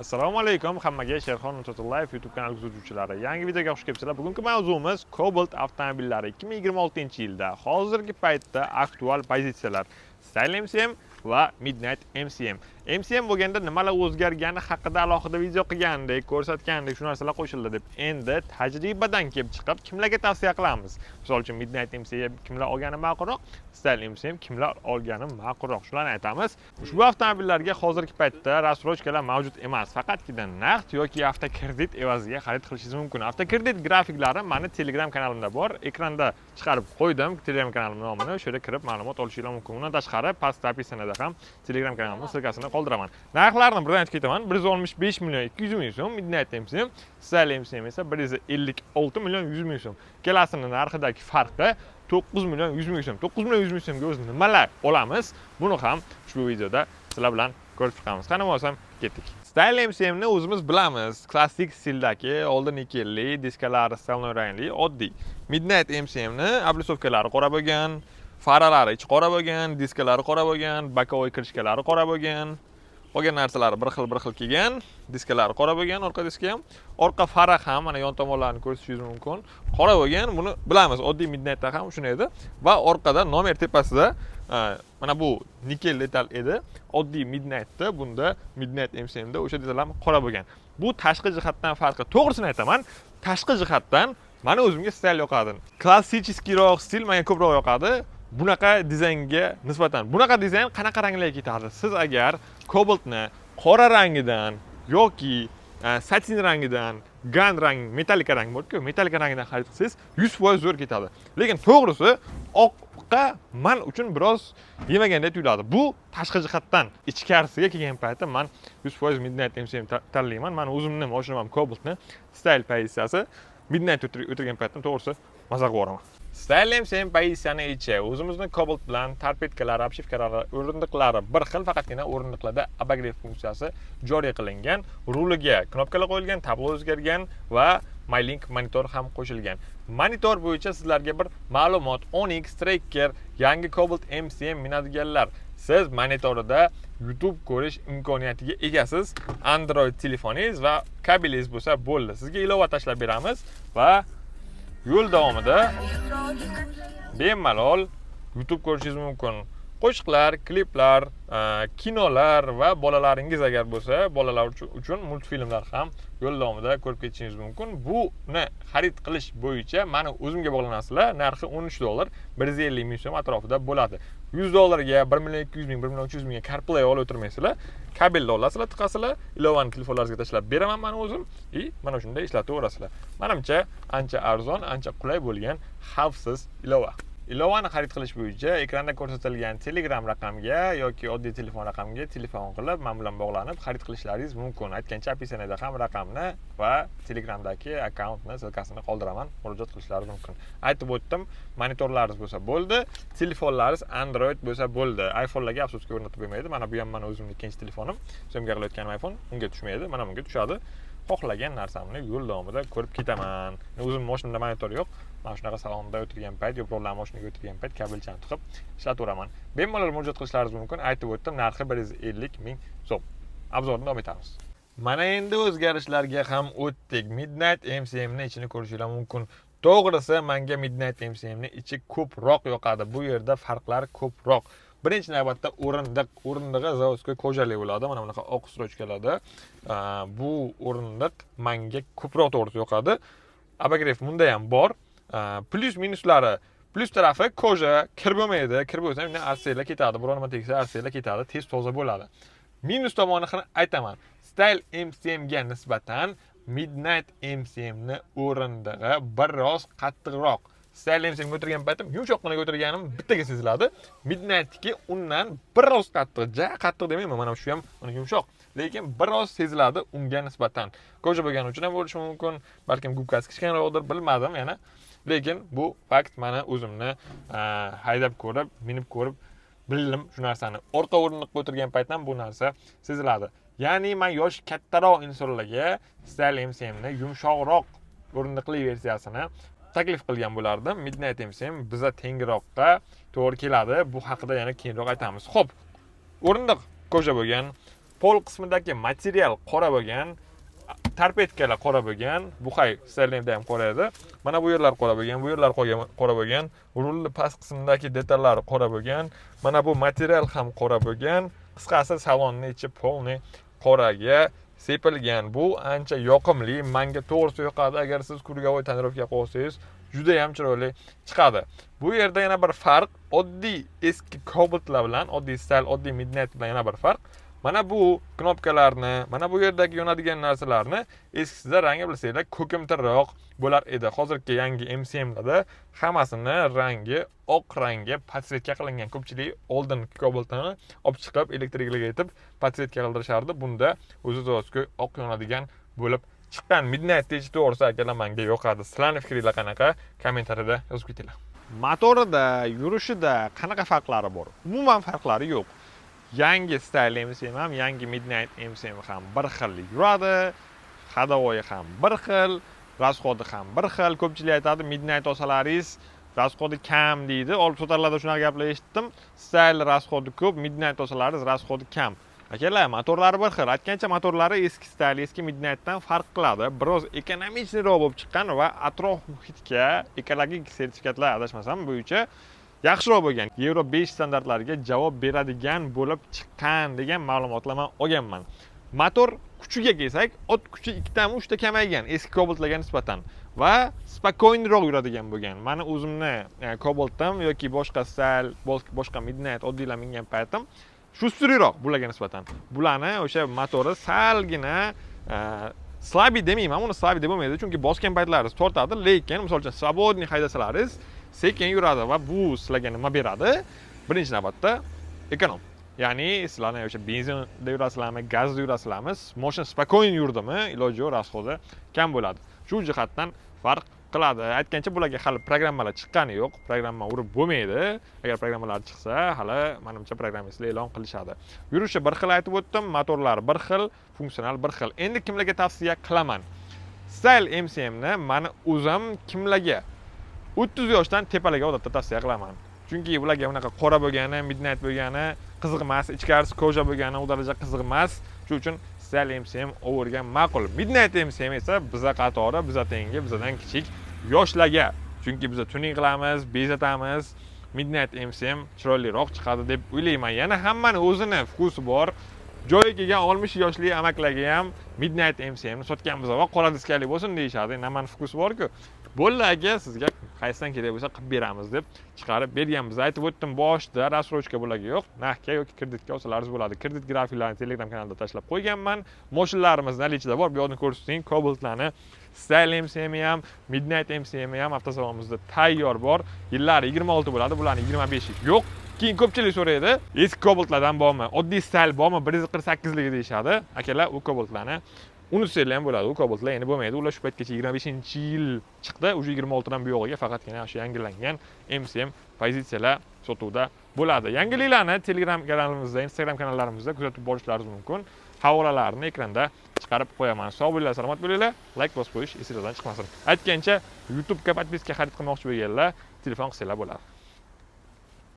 Assalomu alaykum hammaga, Sherxon Total YouTube kanali kuzatuvchilari. Yangi videoga xush kelibsizlar. Bugungi mavzumiz Cobalt avtomobillari 2026-yilda hozirgi paytda aktual pozitsiyalar. Style MCM va Midnight MCM. MCM bo'lganda nimalar o'zgargani haqida alohida video qilgandik, ko'rsatgandik, shu narsalar qo'shildi deb. Endi tajribadan kelib chiqib kimlarga tavsiya qilamiz? Misol uchun, Midnight MCM kimlar olgani ma'qulroq, Style MCM kimlar olgani ma'qulroq? Shularni aytamiz. Ushbu avtomobillarga hozirgi paytda рассрочка lar mavjud emas. Faqatgina naqd yoki avtokredit evaziga xarid qilishingiz mumkin. Avtokredit grafiklari mani Telegram kanalimda bor. Ekranda chiqarib qo'ydim Telegram kanalim nomini. O'sha yerda kirib ma'lumot olishingiz mumkin. Undan tashqari, pastda описание da ham Telegram kanalimning ссылка sini qoldiraman. Narxlarni birdan aytib ketaman. 165 million 200 ming so'm Midnight MCM, Style MCM esa 156 million 100 ming so'm. Ikkalasini narxidagi farqi 9 million 100 ming so'm. 9 million 100 ming so'mga o'zi nimalar olamiz? Buni ham ushbu videoda sizlar bilan ko'rib chiqamiz. Qani bo'lsam, ketdik. Style MCM ni o'zimiz bilamiz. Klassik stildagi, oldin nikelli, diskalari стальной rangli, oddiy. Midnight MCM ni облицовка lari qora bo'lgan, faralari ichi qora bo'lgan, diskalari qora bo'lgan, боковой крышка lari qora bo'lgan. Qolgan narsalari bir xil, bir xil kelgan, diskalari qora bo'lgan, orqa diska ham, orqa fara ham, mana yon tomonlarini ko'rishingiz mumkin. Qora bo'lgan, buni bilamiz. Oddiy Midnightda ham shunday edi va orqada nomer tepasida mana bu nikel detal edi. Oddiy Midnightda, bunda Midnight MCMda o'sha detal ham qora bo'lgan. Bu tashqi jihatdan farqi. To'g'risini aytaman, tashqi jihatdan mani o'zimga style yoqadi. Klassический roq stil menga ko'proq yoqadi bunaqa dizaynga nisbatan. Bunaqa dizayn qanaqa ranglarga ketadi? Siz agar Cobaltni qora rangidan yoki satin rangidan, gun rang, metallika rang bor-ku, metallika rangidan xarid qilsangiz, 100% zo'r ketadi. Lekin to'g'risi, oqqa man uchun biroz yemagandek tuyuladi. Bu tashqi jihatdan. Ichkarisiga kelgan paytda man 100% Midnight MCM tanlayman. Mani o'zimni mashinam ham Cobaltni Style pozitsiyasi. Midnight o'tirgan paytda, to'g'risi, maza qilib yuboraman. Style MCM pozitsiyani ichi o'zimizni Cobalt bilan торпедка lari, обшивка lari, o'rindiqlari bir xil, faqatgina o'rindiqlarda обогрев funksiyasi joriy qilingan. Ruliga knopkalar qo'yilgan, tablo o'zgargan va MyLink monitor ham qo'shilgan. Monitor bo'yicha sizlarga bir ma'lumot: Onix, Tracker, yangi Cobalt MCM minadiganlar, siz monitorida YouTube ko'rish imkoniyatiga egasiz. Android telefoningiz va kabelingiz bo'lsa bo'ldi. Sizga ilova tashlab beramiz va yo'l davomida bemalol YouTube ko'rishingiz mumkin. Qo'shiqlar, kliplar, kinolar va bolalaringiz agar bo'lsa, bolalar uchun multfilmlar ham yo'l davomida ko'rib ketishingiz mumkin. Buni xarid qilish bo'yicha mani o'zimga bog'lanasizlar. Narxi 13 dollar, 150 ming so'm atrofida bo'ladi. 100 dollarga, 1 million 200 ming, 1 million 300 mingga CarPlay olib o'tirmaysizlar. Kabelni olasizlar, tiqasizlar, ilovani telefonlaringizga tashlab beraman man o'zim и mana shunday ishlataverasizlar. Manimcha, ancha arzon, ancha qulay bo'lgan xavfsiz ilova. Ilovani xarid qilish bo'yicha ekranda ko'rsatilgan Telegram raqamga yoki oddiy telefon raqamiga telefon qilib, men bilan bog'lanib xarid qilishlaringiz mumkin. Aytgancha, описание da ham raqamni va Telegramdagi akkauntni ссылка sini qoldiraman, murojaat qilishlari mumkin. Aytib o'tdim, monitorlaringiz bo'lsa bo'ldi, telefonlaringiz Android bo'lsa bo'ldi. iPhone'larga afsuski o'rnatib bo'lmaydi. Mana bu ham mani o'zimning ikkinchi telefonim. Syomka qilayotganim iPhone, unga tushmaydi, mana bunga tushadi. Xohlagan narsamni yo'l davomida ko'rib ketaman. O'zim mashinamda monitor yo'q. Mana shunaqa salonda o'tirgan payt yo birovlar mashinaga o'tirgan payt kabelchani tiqib ishlataveraman. Bemalol murojaat qilishlaringiz mumkin. Aytib o'tdim, narxi 150 ming so'm. Обзор ni davom etamiz. Mana endi o'zgarishlarga ham o'tdik. Midnight MCM ni ichini ko'rishinglar mumkin. To'g'risi, menga Midnight MCM ni ichi ko'proq yoqadi. Bu yerda farqlar ko'proq. Birinchi navbatda o'rindiq. O'rindig'i заводской кожа li bo'ladi. Mana bunaqa oq строчка larda. Bu o'rindiq menga ko'proq, to'g'risi, yoqadi. Обогрев bunda ham bor. Plyus minuslari. Plyus tarafi, кожа, kir bo'lmaydi. Kir bo'lsa ham undan arsanglar ketadi. Biror nima tegsa, arsanglar ketadi, tez toza bo'ladi. Minus tomonini aytaman. Style MCM ga nisbatan Midnight MCM ni o'rindig'i biroz qattiqroq. Style MCM ga o'tirgan paytim yumshoqqina o'tirganim bittaga seziladi. Midnightniki undan biroz qattiq. Ja qattiq demayman, mana shu ham mana yumshoq, lekin biroz seziladi unga nisbatan. Кожа bo'lgani uchun ham bo'lishi mumkin, balkim губка si kichkinaroqdir, bilmadim yana. Lekin bu fakt, mana o'zimni haydab ko'rib, minib ko'rib bildim shu narsani. Orqa o'rindiqqa o'tirgan paytdan bu narsa seziladi. Ya'ni man yoshi kattaroq insonlarga Style MCMni yumshoqroq o'rindiqli versiyasini taklif qilgan bo'lardim. Midnight MCM biza tengroqqa to'g'ri keladi. Bu haqida yana keyinroq aytamiz. Xo'p, o'rindiq кожа bo'lgan. Pol qismidagi material qora bo'lgan, торпедка lar qora bo'lgan. Bu hay Style ham qora edi. Mana bu yerlar qora bo'lgan, bu yerlar qora bo'lgan, rulni past qismidagi detallari qora bo'lgan, mana bu material ham qora bo'lgan. Qisqasi, salonni ichi полный qoraga sepilgan. Bu ancha yoqimli, manga to'g'risi yoqadi. Agar siz круговой тонировка qilib olsangiz, juda ham chiroyli chiqadi. Bu yerda yana bir farq, oddiy eski Cobaltlar bilan, oddiy Style, oddiy Midnight bilan yana bir farq: mana bu knopkalarni, mana bu yerdagi yonadigan narsalarni eskisida rangi, bilsanglar, ko'kimtirroq bo'lar edi. Hozirgi yangi MCMlarda hammasini rangi oq rangga подсветка qilingan. Ko'pchilik oldin Cobaltni olib chiqib, elektriklarga aytib, подсветка qildirishardi. Bunda o'zi заводской oq yonadigan bo'lib chiqqan. Midnight, to'g'risi, akalar, manga yoqadi. Sizlarni fikringlar qanaqa? Kommentariyada yozib ketinglar. Motorida, yurishida qanaqa farqlari bor? Umuman farqlari yo'q. Yangi Style MCM ham, yangi Midnight MCM ham bir xil yuradi, ходовой ham bir xil, расход i ham bir xil. Ko'pchilik aytadi, Midnight olsalaringiz, расход i kam deydi. Olib sotarlarda shunaqa gaplar eshitdim: Style расход i ko'p, Midnight olsalaringiz, расход i kam. Akalar, motorlari bir xil. Aytgancha, motorlari eski Style, eski Midnightdan farq qiladi, biroz экономичный roq bo'lib chiqqan va atrof muhitga ekologik sertifikatlar, adashmasam, bo'yicha yaxshiroq bo'lgan, Yevro 5 standartlariga javob beradigan bo'lib chiqqan degan ma'lumotlar man olganman. Motor kuchiga kelsak, ot kuchi ikkitami, uchta kamaygan eski Cobaltlarga nisbatan va спокойный roq yuradigan bo'lgan. Mani o'zimni Cobalt'im yoki boshqa Style, boshqa Midnight oddiylar mingan paytim шустрый roq bularga nisbatan. Bularni o'sha motori salgina слабый demayman, uni слабый deb bo'lmaydi, chunki bosgan paytlaringiz tortadi, lekin misol uchun свободный haydasalaringiz, sekin yuradi. Va bu sizlarga nima beradi? Birinchi navbatda эконом, ya'ni sizlarni o'sha benzinda yurasizlarmi, gazda yurasizlarmi, moshina спокойно yurdimi, iloji yo'q, расход i kam bo'ladi. Shu jihatdan farq qiladi. Aytgancha, bularga hali programmalar chiqqani yo'q, programma urib bo'lmaydi. Agar programmalar chiqsa, hali, manimcha, programmistlar e'lon qilishadi. Yurishi bir xil, aytib o'tdim, motorlari bir xil, funksional bir xil. Endi kimlarga tavsiya qilaman Style MCMni? Mani o'zim kimlarga? 30 yoshdan tepalarga odatda tavsiya qilaman, chunki ularga unaqa qora bo'lgani, Midnight bo'lgani qiziq emas, ichkarisi кожа bo'lgani u daraja qiziq emas. Shuning uchun Style MCM o'rgan ma'qul. Midnight MCM esa biza qatori, biza tengi, bizadan kichik yoshlarga, chunki biza tuning qilamiz, bezatamiz. Midnight MCM chiroyliroq chiqadi deb o'ylayman. Yana hammani o'zini вкус i bor. Joyi kelgan 60 yoshli amaklarga ham Midnight MCMni sotganmiz va qora diskali bo'lsin deyishadi. Nimani вкус i borku, bo'ldi aka, sizga qaysidan kerak bo'lsa qilib beramiz deb chiqarib berganmiz. Aytib o'tdim boshida, рассрочка bularga yo'q, naqdga yoki kreditga olsalaringiz bo'ladi. Kredit grafiklarini Telegram kanalida tashlab qo'yganman. Moshinlarimiz наличие da bor, bu yoqni ko'rsating. Cobaltlarni Style MCM ham, Midnight MCM ham avtosalonimizda tayyor bor. Yillari 26 bo'ladi, bularni 25 yo'q. Keyin ko'pchilik so'raydi, eski Cobaltlardan bormi, oddiy Style bormi, 148ligi deyishadi. Akalar, u Cobaltlarni unutsanglar ham bo'ladi, u Cobaltlar endi bo'lmaydi. Ular shu paytgacha 25-yil chiqdi, уже 26dan buyog'iga faqatgina o'sha yangilangan MCM pozitsiyalar sotuvda bo'ladi. Yangiliklarni Telegram kanalimizda, Instagram kanallarimizda kuzatib borishlaringiz mumkin. Havolalarni ekranda chiqarib qo'yaman. Sog' bo'linglar, salomat bo'linglar, layk bosib qo'yish esinglardan chiqmasin. Aytgancha, YouTubega подписка xarid qilmoqchi bo'lganlar telefon qilsanglar bo'ladi.